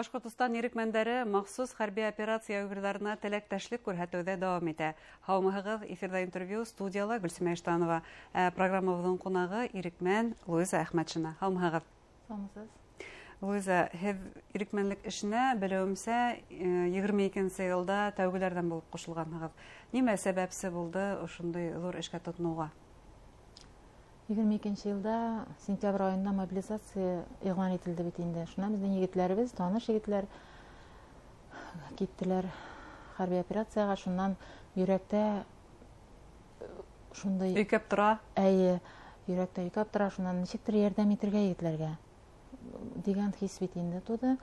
Башҡортостан ирекмәндәре махсус хәрби операция яугирҙарына теләктәшлек күрһәтеүҙе дауам итә. Һаумыһығыҙ, эфирҙа интервью, студияла Гөлсимә Иштанова. Программабыҙҙың ҡунағы ирекмән Луиза Әхмәтшина. Һаумыһығыҙ. Һаумыһығыҙ. Луиза, һеҙ ирекмәнлек эшенә, белеүемсә, 22-нсе йылда тәүгеләрҙән булып ҡушылғанһығыҙ. Нимә сәбәпсе булды ошондай ҙур эшкә тотоноуға? 22-нсе йылда сентябрь айында мобилизация иғлан ителде бит инде. Шунан беҙҙең егетләребеҙ, таныш егетләр киттеләр хәрби операцияға. Шунан йөрәктә шундай өйкәп тора. Әйе, йөрәктә өйкәп тора. Шунан нисектер ярҙам итергә егетләргә дигән хис бит инде тыуҙы.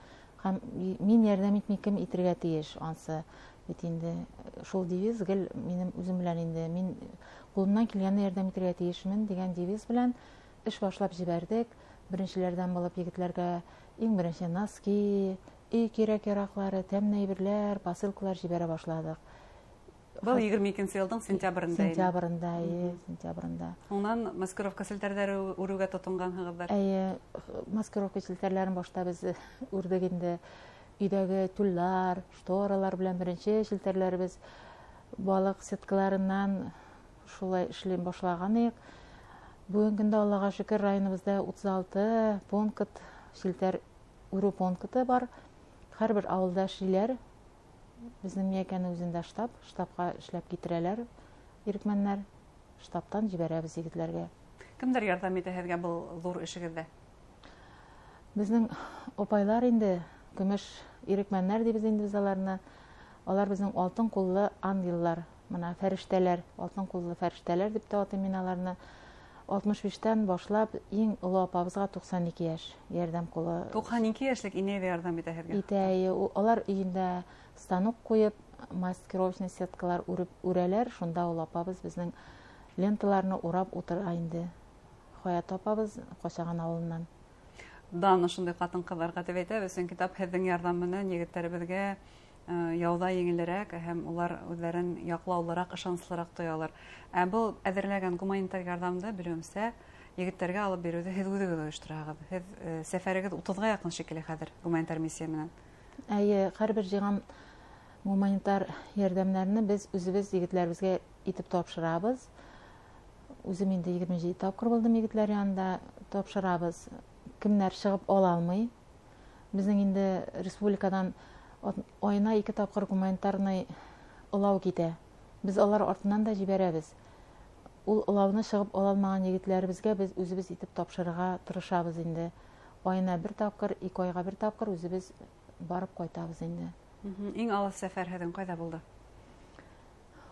Һәм мин ярҙам итмей кем итергә тейеш ансы бит инде. Шул девиз гел минем үҙем белән инде. Мин ҡулымдан килгәнне ярҙам итергә тейешмен дигән девиз белән эш башлап җибәрҙек. Беренселәрҙән булып егетләргә иң беренсе носки, өй кирәк-яраҡлары, тәмле әйберләр, посылкалар җибәрә башладыҡ. Был 22-нсе йылдың сентябрендә ине. Сентябрендә, әйе, сентябрендә. Унан маскировка селтәрҙәре үреүгә тотонғанһығыҙҙыр. Әйе, маскировка селтәрләрен башта беҙ үрҙек инде. Өйҙәге тюллар, шторалар белән беренсе селтәрләребеҙ балыҡ сеткаларынан шулай эшләй башлаған идек. Бөгөнгө көндә Аллаға шөкөр, районыбыҙҙа 36 пункт селтәр үреү пункты бар. Һәр бер ауылда эшләйләр. Беҙҙең Миәкәнең үҙендә штаб, штабҡа эшләп китерәләр ирекмәннәр. Штабтан җибәрәбеҙ егетләргә. Кемдәр ярҙам итә һеҙгә был ҙур эшегеҙҙә? Беҙҙең апайлар инде, көмөш ирекмәннәр тибеҙ инде беҙ аларны. Алар беҙҙең алтын ҡуллы ангеллар, мына фәрештәләр, алтын ҡуллы фәрештәләр тип тә атыйм мин аларны. 65-тән башлап иң оло апабыҙға 92 йәш ярҙам ҡулы. 92 йәшлек инәй ҙә ярҙам итә һеҙгә? Итә, әйе. Алар өйөндә станок ҡуйып, маскировочный сеткалар үреп үрәләр. Шунда ул апабыҙ беҙҙең ленталарны урап ултыра инде. Хаят апабыҙ Ҡашаған ауылынан. Дан ошондай ҡатын-ҡыҙҙарға тип әйтәбеҙ, сөнки тап һеҙҙең ярҙам менән егеттәребеҙгә яуҙа еңелерәк һәм улар үҙҙәрен яҡлаулыраҡ, ышаныслыраҡ тоялар. Ә был әҙерләгән гуманитар ярҙамды, белеүемсә, егеттәргә алып биреүҙе һеҙ үҙегеҙ ойоштораһығыҙ. Һеҙ сәфәрегеҙ 30-ға яҡын шикелле хәҙер гуманитар миссия менән. Әйе, һәр бер йыйған гуманитар ярҙамнарны беҙ үҙебеҙ егетләребеҙгә итеп тапшырабыҙ. Үҙем инде 27 тапҡыр булдым егетләр янында, тапшырабыҙ. Кемдәр сығып ала алмай. Беҙҙең инде республиканан айына 2 тапҡыр гуманитарный ылау китә. Беҙ алар артынан да җибәрәбеҙ. Ул ылауны сығып ала алмаған егетләребеҙгә беҙ үҙебеҙ итеп тапшырырға тырышабыҙ инде. Айына 1 тапҡыр, 2 айға 1 тапҡыр үҙебеҙ барып ҡайтабыҙ инде. Иң алыҫ сәфәр һеҙҙең ҡайҙа булды?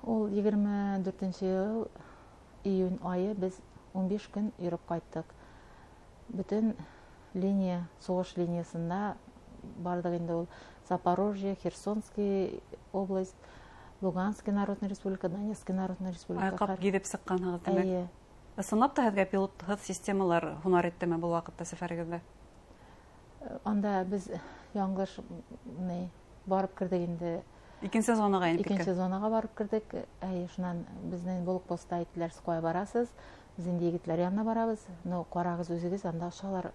Ул 24-нсе йыл июнь айы беҙ 15 көн йөрөп ҡайттыҡ. Бөтөн линия, суғыш линиясында барҙыҡ инде ул. Запорожье, Херсонский область, Луганский народный республика, Донецкий народный республика. Айҡап гиҙеп сыҡҡанһығыҙ, тимәк. Эйе. Ысынлап та һеҙгә пилотһыҙ системалар һунар иттеме был ваҡытта сәфәрегеҙҙә? Анда беҙ яңылыш ни барып керҙек инде. Икенсе зонаға инеп Икенсе киткән. зонаға барып керҙек. Әйе, шунан беҙҙең блокпостта әйттеләр, һеҙ ҡайҙа барасыз? Беҙ инде егетләр янына барабыҙ. Ну, ҡарағыҙ үҙегеҙ, анда осалар,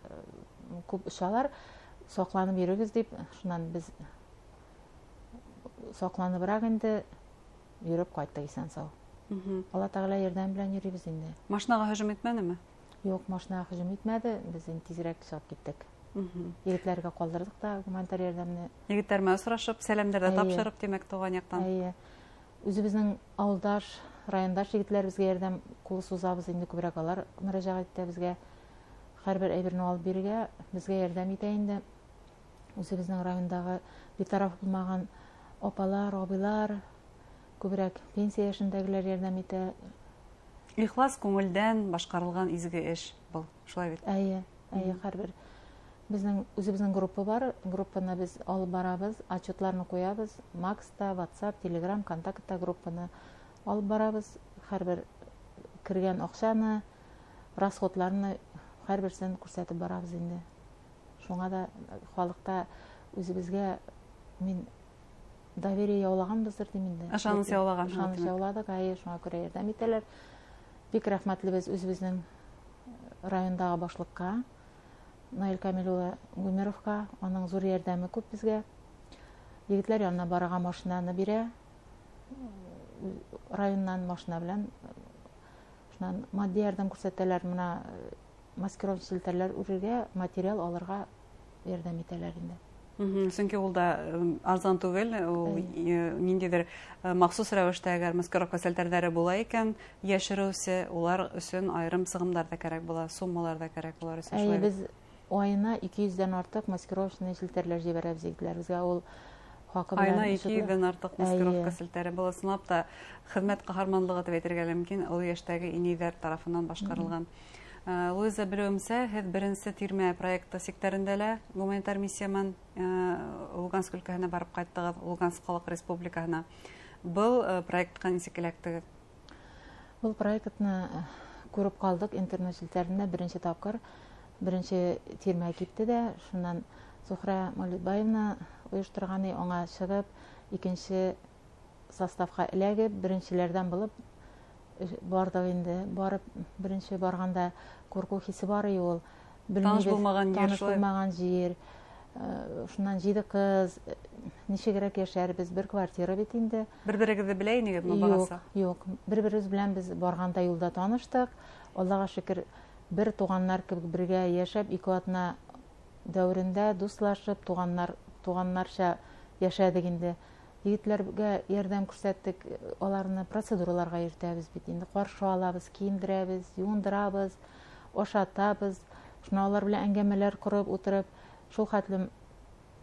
күп осалар, саҡланып йөрөгөҙ тип, шунан беҙ саҡланыбыраҡ инде йөрөп ҡайттыҡ иҫән-сау. Алла Тәғәлә ярҙам белән йөрөйбөҙ инде. Машинаға һөжүм итмәнеме? Юҡ, машинаға һөжүм итмәне. Беҙ инде тиҙерәк сығып киттек. Егетләргә ҡалдырҙыҡ та гуманитар ярҙамны. Егеттәр менән осрашып, сәләмдәр ҙә Эйе. тапшырып, тимәк, тыуған яҡтан. Эйе. Үҙебеҙҙең ауылдаш, райондаш егетләребеҙгә ярҙам ҡулы сузабыҙ инде, күберәк алар мөрәжәғәт итә беҙгә. Һәр бер әйберне алып бирергә беҙгә ярҙам итә инде. Үҙебеҙҙең райондағы битараф булмаған апалар, абыйлар, күберәк пенсия йәшендәгеләр ярҙам итә. Ихлас күңелдән башҡарылған изге эш был, шулай бит? Эйе, эйе, һәр бер беҙҙең үҙебеҙҙең группа бар, группаны беҙ алып барабыҙ, отчетларны ҡуябыҙ, Макста, WhatsApp, Telegram, Контактта группаны алып барабыҙ. Һәр бер кергән аҡсаны, расходларны һәр берсен күрһәтеп барабыҙ инде. Шуңа да халыҡта үҙебеҙгә мин доверие яулағанбыҙҙыр тим инде. Ышаныс яулаған, Ышаныс тимәк. яуладыҡ, әйе, шуңа күрә ярҙам итәләр. Бик рәхмәтлебеҙ үҙебеҙҙең райондағы башлыҡҡа, Наил Камил улы Гумеровҡа, уның ҙур ярҙамы күп беҙгә. Егетләр янына барырға машинаны бирә, районнан машина белән. Шунан матди ярҙам күрһәтәләр, бына маскировка селтәрләр үрергә, материал алырға ярҙам итәләр инде. Сөнки ул да арзан түгел, ул ниндәйҙер махсус рәүештә әгәр маскировка селтәрҙәре була икән, йәшереүсе, улар өсөн айырым сығымдар ҙа кәрәк була, суммалар ҙа кәрәк улар өсөн. Әйе, беҙ айына 200-дән артыҡ маскировочный селтәрләр ебәрәбеҙ егетләребеҙгә. Ул хаҡы белән айына 200-дән артыҡ маскировка селтәре. Был ысынлап та хеҙмәт ҡаһарманлығы тип әйтергә лә мөмкин, оло йәштәге инәйҙәр тарафынан башҡарылған. Луиза, белеүемсә, һеҙ беренсе тирмә проекты сиктәрендә лә гуманитар миссия менән Луганск өлкәһенә барып ҡайттығыҙ, Луганск халыҡ республикаһына. Был проектҡа нисек эләктегеҙ? Был проектны күреп ҡалдыҡ интернет селтәрендә беренсе тапҡыр, беренсе тирмә китте дә, шунан Зухра Мәүлетбаевна ойошторған, аңа сығып, икенсе составҡа эләгеп, беренселәрҙән булып барҙыҡ инде. Барып, беренсе барғанда ҡурҡыу хисе бар ине ул. Таныш булмаған ер, Таныш шулай. булмаған ер. Шунан 7 ҡыҙ, нисегерәк йәшәрбеҙ, бер квартира бит инде. Бер-берегеҙҙе белә инегеҙме Юҡ, бағаса? юҡ. Бер-беребеҙ белән беҙ барғанда юлда таныштыҡ. Аллаға шөкөр, бер туғаннар кебек бергә йәшәп, ике аҙна дәүерендә дуҫлашып, туғаннарса йәшәдек инде. Егетләргә ярҙам күрһәттек, аларны процедураларға йөрөтәбеҙ бит инде, ҡаршы алабыҙ, кейендерәбеҙ, юындырабыҙ, ашатабыҙ. Шуны алар белән әңгәмәләр ҡороп ултырып, шул хәтлем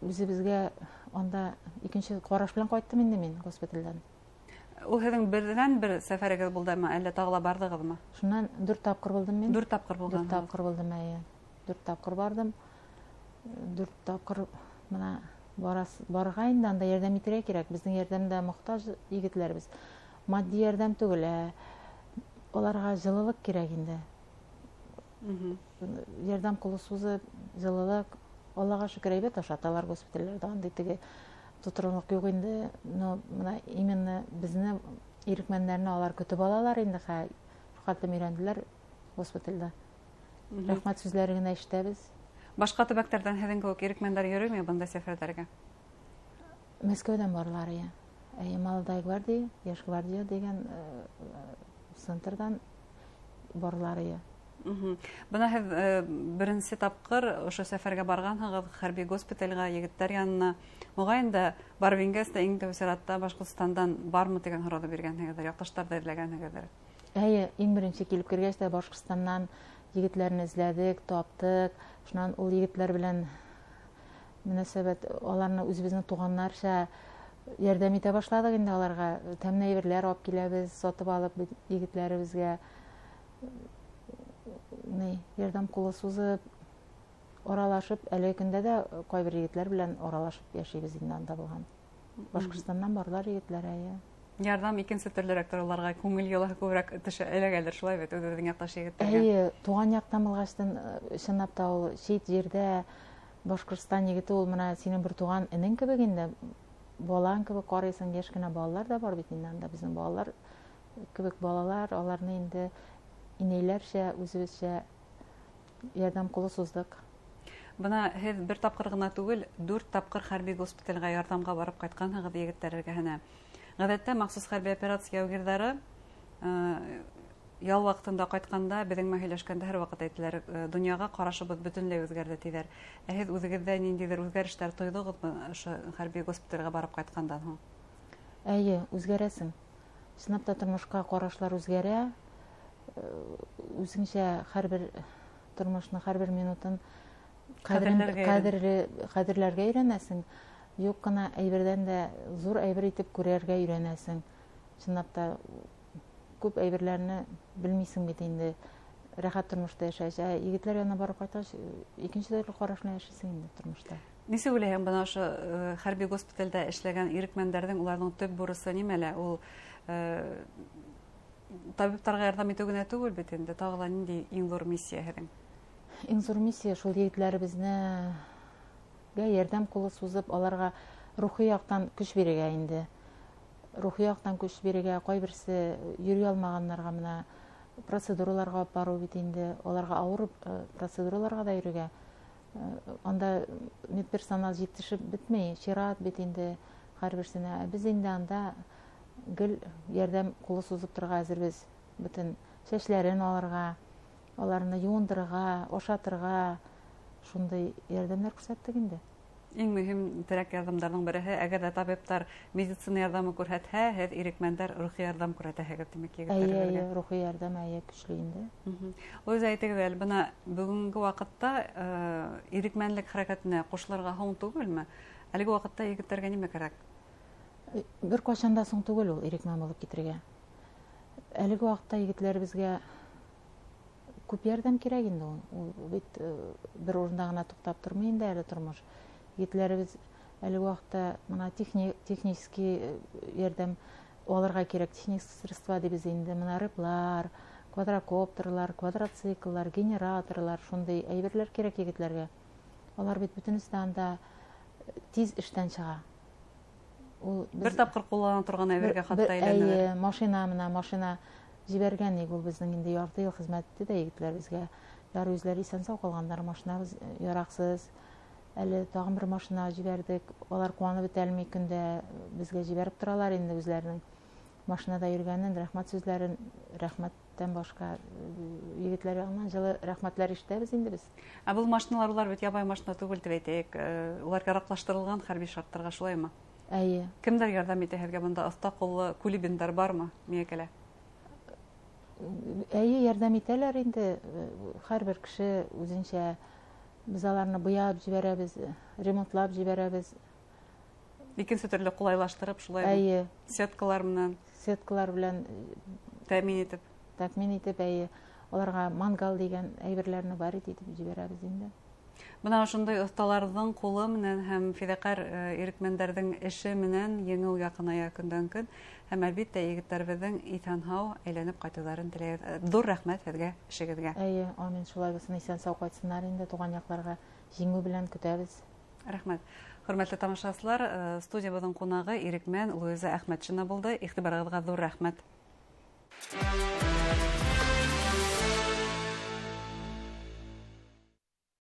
үҙебеҙгә анда икенсе ҡараш белән ҡайттым инде мин госпиталдән. Ул һеҙҙең берҙән-бер сәфәрегеҙ булдымы, әллә тағы ла барҙығыҙмы? Шунан 4 тапҡыр булдым мин. 4 тапҡыр булғанһығыҙ? 4 тапҡыр булдым, эйе. 4 тапҡыр барҙым. 4 тапҡыр бына барырға инде, анда ярҙам итергә кәрәк. Беҙҙең ярҙамда мохтаж егетләребеҙ. Матди ярҙам түгел, ә уларға йылылыҡ кәрәк инде. Ярҙам ҡулы сузып, йылылыҡ. Аллаға шөкөр, әйбәт ашаталар госпиталдәрҙә, андай теге тотороңлоҡ юҡ инде. Но бына именно беҙҙе, ирекмәндәрҙе алар көтөп алалар инде, хәтлем өйрәнделәр госпиталдә. Рәхмәт сүҙҙәре генә ишетәбеҙ. Башҡа төбәктәрҙән һеҙҙең кеүек ирекмәндәр йөрөймө бындай сәфәрҙәргә? Мәскәүҙән барлар, иә. Әйе, Молодая гвардия, Йәш гвардия тигән центрҙан барлар, иә. Бына һеҙ беренсе тапҡыр ошо сәфәргә барғанһығыҙ, хәрби госпиталгә, егеттәр янына. Моғайын да барып ингәс тә иң тәү сиратта Башҡортостандан бармы тигән һорауҙы биргәнһегеҙҙер, яҡташтарҙы эҙләгәнһегеҙҙер. Әйе, иң беренсе килеп кергәс тә Башҡортостандан егетләрне эҙләдек, таптыҡ. Шунан ул егетләр белән мөнәсәбәт, аларны үҙебеҙҙең туғаннарса ярҙам итә башланыҡ инде аларға. Тәмле әйберләр алып киләбеҙ, сатып алып егетләребеҙгә. Ни, ярҙам ҡулы сузып, аралашып, әлеге көндә дә ҡайбер егетләр белән аралашып йәшәйбеҙ инде анда булған. Башҡортостандан барлар егетләр, әйе. Ярҙам икенсе төрлөрәк тор, уларға күңел йылыһы күберәк төшә, эләгәлер, шулай бит, үҙебеҙҙең яҡташ егеттәргә. Әйе, туған яҡтан булғастын, чынлап та ул сит ерҙә Башҡортостан егете ул бына һинең бер туған энең кебек инде, балаң кебек ҡарайһың, йәш кенә балалар ҙа бар бит инде анда, беҙҙең балалар кебек балалар, аларны инде инәйләрсә, үҙебеҙсә ярҙам ҡулы суздыҡ. Бына һеҙ бер тапҡыр ғына түгел, 4 тапҡыр хәрби госпиталгә ярҙамға барып ҡайтҡанһығыҙ егеттәр эргәһенә. Ғәҙәттә махсус хәрби операция яугирҙары ял ваҡытында ҡайтҡанда беҙҙең менән һөйләшкәндә һәр ваҡыт әйтәләр, донъяға ҡарашыбыҙ бөтөнләй үҙгәрҙе тиҙәр. Ә һеҙ үҙегеҙҙә ниндәйҙер үҙгәрештәр тойҙоғоҙмо ошо хәрби госпиталгә барып ҡайтҡандан һуң? Әйе, үҙгәрәсең. Чынлап та тормошҡа ҡарашлар үҙгәрә. Үҙеңсә һәр бер тормошның һәр бер минутын Ҡәҙерләргә өйрәнәсең. ҡәҙерләргә өйрәнәсең. Юҡ ҡына әйберҙән дә ҙур әйбер итеп күрергә өйрәнәсең. Чынлап та күп әйберләрне белмейсең бит инде. Рәхәт тормошта йәшәйсең. Ә егетләр янына барып ҡайтҡас, икенсе төрлө ҡараш менән йәшәйсең инде тормошта. Нисек уйлайһың, бына ошо хәрби госпиталдә эшләгән ирекмәндәрҙең уларҙың төп бурысы нимәлә? Ул табиптарға ярҙам итеү генә түгел бит инде, тағы ла ниндәй иң ҙур миссия һеҙҙең? Иң ҙур миссия шул егетләребеҙне ярҙам ҡулы сузып, аларға рухи яҡтан көс бирергә инде. Рухи яҡтан көс бирергә, ҡайберсе йөрөй алмағандарға бына процедураларға алып барыу бит инде, аларға ауыр процедураларға да йөрөргә. Анда медперсонал җитешеп бетмәй, чират бит инде һәрберсенә. Ә без инде анда гел ярдәм кулы сузып торырга әзербез. Бөтен чәчләрен алырга, аларны юындырырга, ашатырга шундый ярдәмнәр күрсәттек инде. Иң мөһим терәк ярҙамдарҙың береһе, әгәр ҙә табиптар медицина ярҙамы күрһәтһә, һеҙ ирекмәндәр рухи ярҙам күрһәтәһегеҙ, тимәк, егеттәребеҙгә. Эйе, рухи ярҙам, эйе, көслө инде. Луиза, әйтегеҙ әле, бына бөгөнгө ваҡытта ирекмәнлек хәрәкәтенә ҡушылырға һуң түгелме? Әлеге ваҡытта егеттәргә нимә кәрәк? Бер ҡасан да һуң түгел ул ирекмән булып китергә. Әлеге ваҡытта егеттәребеҙгә күп ярҙам кәрәк инде ул. Ул бит бер урында ғына туҡтап тормай инде әле тормош. Егеттәребеҙ әлеге ваҡытта бына технический ярҙам алырға кәрәк, технический средства тибеҙ инде, бына рэплар, квадрокоптерлар, квадроцикллар, генераторлар, шундай әйберләр кәрәк егеттәргә. Алар бит бөтөнөсө дә анда тиҙ эштән сыға. Ул бер тапҡыр ҡуллана торған әйбергә хатта әйләнәләр. Эйе, машина, бына машина җибәргән ник ул безнең инде ярты ел хезмәт итте дә егетләр безгә. Ярый үзләре исән-сау ҡалғандар, машинабыҙ яраҡсыз. Әле тағын бер машина җибәрҙек. Алар ҡыуанып бөтә алмай көндә безгә җибәреп торалар инде үзләренең машинада йөргәнен, рәхмәт сүзләрен, рәхмәттән башҡа егетләр яғынан жылы рәхмәтләр ишетәбеҙ инде беҙ. Ә был машиналар улар бит ябай машина түгел тип әйтәйек, улар яраҡлаштырылған хәрби шарттарға, шулаймы? Эйе. Кемдәр ярҙам итә һеҙгә бында? Оҫта ҡуллы кулибиндар бармы Миәкәлә? Эйе, ярҙам итәләр инде. Һәр бер кеше үҙенсә. Беҙ аларны буяп җибәрәбеҙ, ремонтлап җибәрәбеҙ. Икенсе төрлө ҡулайлаштырып, шулаймы? Эйе. Сеткалар менән. Сеткалар белән тәьмин итеп. Тәьмин итеп, эйе. Аларга мангал дигән әйберләрне бар итеп җибәрәбеҙ инде. Бына ошондай оҫталарҙың ҡулы менән һәм фиҙаҡәр ирекмәндәрҙең эше менән еңеү яҡыная көндән көн. Һәм әлбиттә егеттәребеҙҙең иҫән-һау әйләнеп ҡайтыуҙарын теләйбеҙ. Ҙур рәхмәт һеҙгә, эшегеҙгә. Эйе, амин, шулай булсын, иҫән-һау ҡайтһындар инде туған яҡларға. Еңеү белән көтәбеҙ. Рәхмәт. Хөрмәтле тамашасылар, студиябыҙҙың ҡунағы ирекмән Луиза Әхмәтшина булды. Иғтибарығыҙға ҙур рәхмәт.